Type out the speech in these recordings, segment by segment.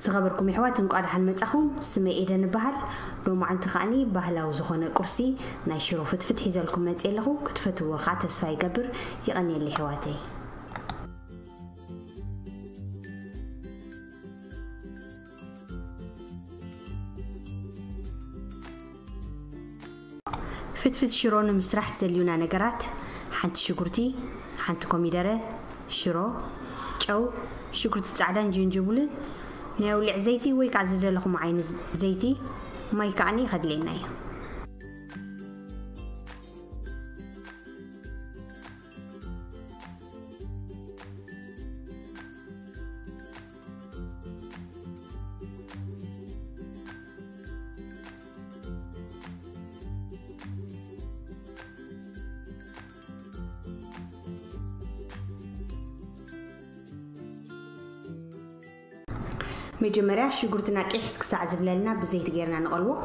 ዝኸበርኩም የሕዋት፣ እንቋዕ ደሓን መጻኹም። ስመይ ኤደን እበሃል። ሎማዓንቲ ከዓኒ ባህላዊ ዝኾነ ቁርሲ፣ ናይ ሽሮ ፍትፍት ሒዘልኩም መጽየ ኣለኹ። ክትፈትውዎ ከኣ ተስፋ ይገብር። የቐንየለይ የሕዋተይ። ፍትፍት ሽሮ ንምስራሕ ዘድልዩና ነገራት፣ ሓንቲ ሽጉርቲ፣ ሓንቲ ኮሚደረ፣ ሽሮ፣ ጨው፣ ሽጉርቲ ጻዕዳን ጅንጅብልን፣ ናይ ኣውሊዕ ዘይቲ ወይ ከኣ ዝደለኹም ዓይነት ዘይቲ፣ ማይ ከኣኒ ከድልየና እዩ። መጀመርያ ሽጉርትና ቂሕስ ክሳዕ ዝብለልና ብዘይቲ ጌርና ንቐልዎ።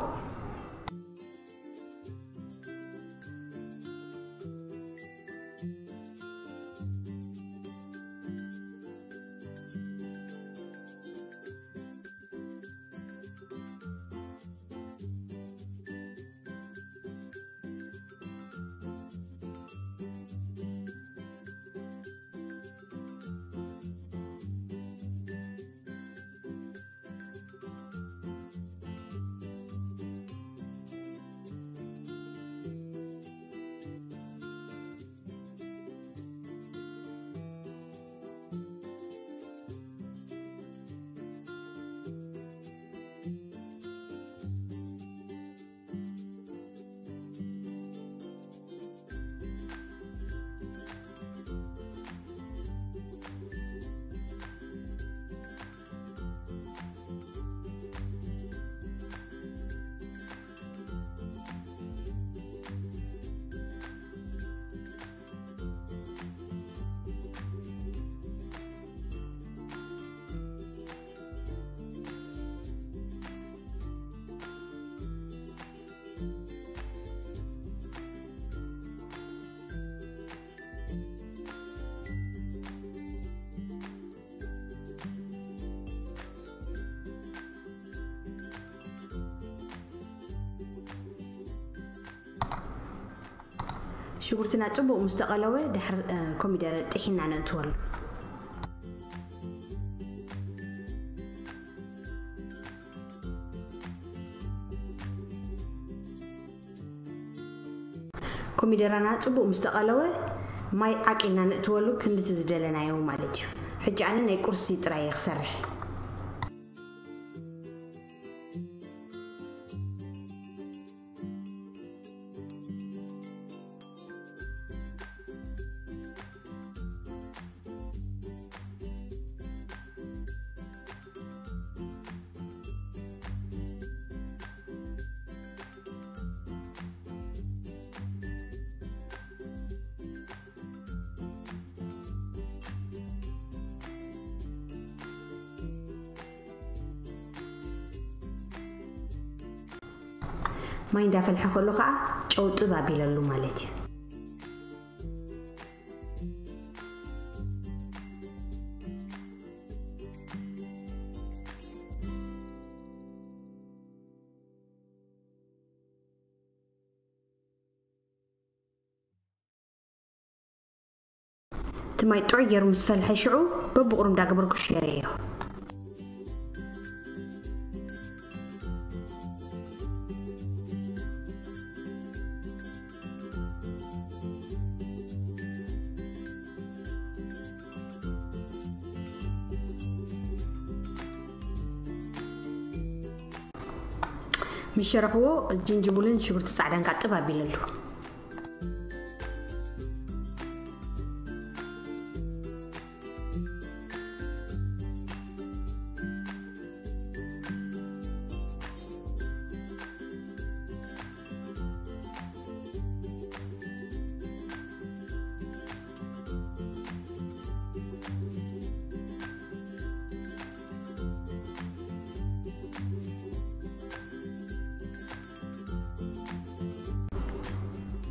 ሽጉርትና ጽቡቕ ምስ ተቐለወ፣ ድሕር ኮሚደረ ጥሒና ነእትወሉ። ኮሚደረና ጽቡቕ ምስ ተቐለወ፣ ማይ ዓቂና ነእትወሉ፣ ክንድቲ ዝደለናዮ ማለት እዩ። ሕጂ ኣነ ናይ ቁርሲ ጥራይ እየ ክሰርሕ። ማይ እንዳፈልሐ ከሎ ከዓ ጨው ጥብ ኣቢለሉ ማለት እዩ። እቲ ማይ ጥዑይ ገይሩ ምስ ፈልሐ ሽዑ በብቑሩብ እንዳገበርኩ ሽየረዮ። ምስ ሸረኽዎ ጅንጅብልን ሽጉርቲ ጻዕዳን ካጥብ ኣቢለሉ።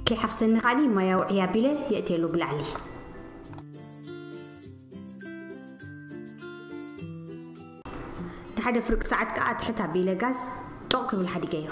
ከይሓፍሰኒ ከዓኒ ማይ ኣውዕየ ኣቢለ የእትየሉ ብላዕሊ። ሓደ ፍርቂ ሰዓት ከዓ ትሕት ኣቢለ ጋዝ ጦቕ ክብል ሓዲገዮ።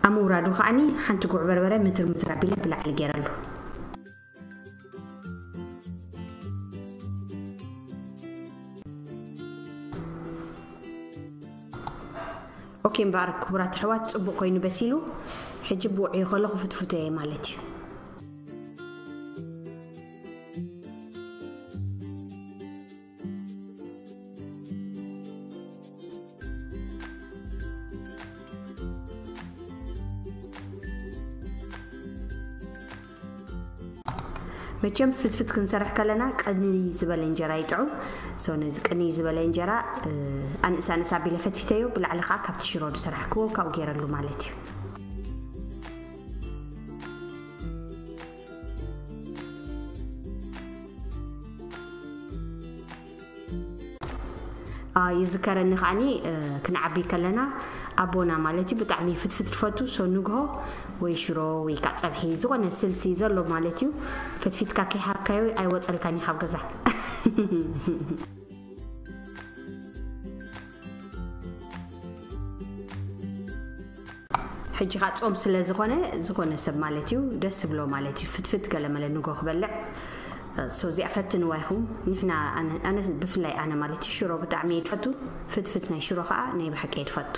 ኣብ ምውራዱ ከዓኒ ሓንቲ ጉዕ በርበረ ምትር ምትር ኣቢለ ብላዕሊ ገይረሉ። ኦኬ እምበኣር ክቡራት ኣሕዋት፣ ጽቡቕ ኮይኑ በሲሉ። ሕጂ ብውዕዩ ከለኹ ፍትፍቶ እየ ማለት እዩ። መቸም ፍትፍት ክንሰርሕ ከለና ቅንይ ዝበለ እንጀራ ይጥዑም። So ነዚ ቅንይ ዝበለ እንጀራ ኣንእስ ኣንእስ ኣቢለ ፈትፊተዮ፣ ብላዕሊ ከዓ ካብቲ ሽሮ ዝሰራሕክዎ ካብኡ ገይረሉ ማለት እዩ። ይዝከረኒ ከዓኒ ክንዓቢ ከለና ኣቦና ማለት እዩ ብጣዕሚ ፍትፍት ትፈቱ። So ንግሆ ወይ ሽሮ ወይ ከዓ ፀብሒ ዝኾነ ስልሲ ዘሎ ማለት እዩ፣ ፈትፊትካ ከይሃብካዮ ኣይወፀልካን እዩ ካብ ገዛ። ሕጂ ካ ጾም ስለ ዝኾነ፣ ዝኾነ ሰብ ማለት እዩ ደስ ብሎ ማለት እዩ ፍትፍት ገለመለ ንጎ ክበልዕ። So እዚኣ ፈትንዋ ኢኹም። ንሕና ኣነ ብፍላይ ኣነ ማለት እዩ ሽሮ ብጣዕሚ እየ ዝፈቱ። ፍትፍት ናይ ሽሮ ከዓ ናይ ብሓቂ እየ ዝፈቱ።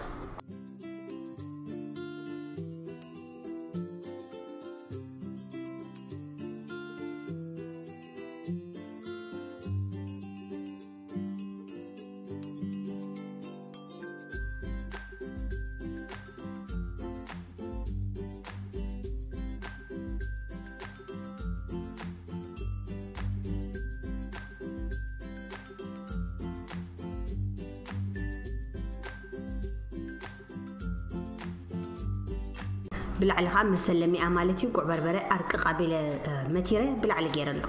ብላዕሊ ከዓ መሰለሚኣ ማለት እዩ። ጉዕ በርበረ ኣርቅቕ ኣቢለ መቲረ ብላዕሊ ገይረሉ።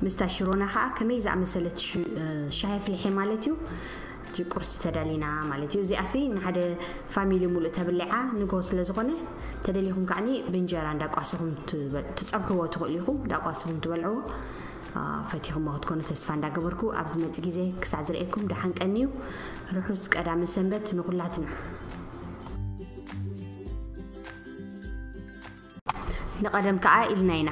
ምስታ ሽሮና ከዓ ከመይ ዝኣመሰለት ሻሂ ኣፍሊሐ ማለት እዩ። እቲ ቁርሲ ተዳሊና ማለት እዩ። እዚኣሲ ንሓደ ፋሚሊ ሙሉእ ተብልዓ ንጎ ስለ ዝኾነ፣ ተደሊኹም ከዓኒ ብእንጀራ እንዳቋሰኹም ትጸብሕዎ ትኽእሉ ኢኹም። እንዳቋሰኹም ትበልዕዎ። ፈቲኹሞ ክትኮኑ ተስፋ እንዳገበርኩ፣ ኣብ ዝመጽእ ግዜ ክሳዕ ዝርእየኩም ደሓን ቀንዩ። ርሑስ ቀዳመ ሰንበት ንኹላትና። ንቐደም ከኣ ኢልና ኢና፣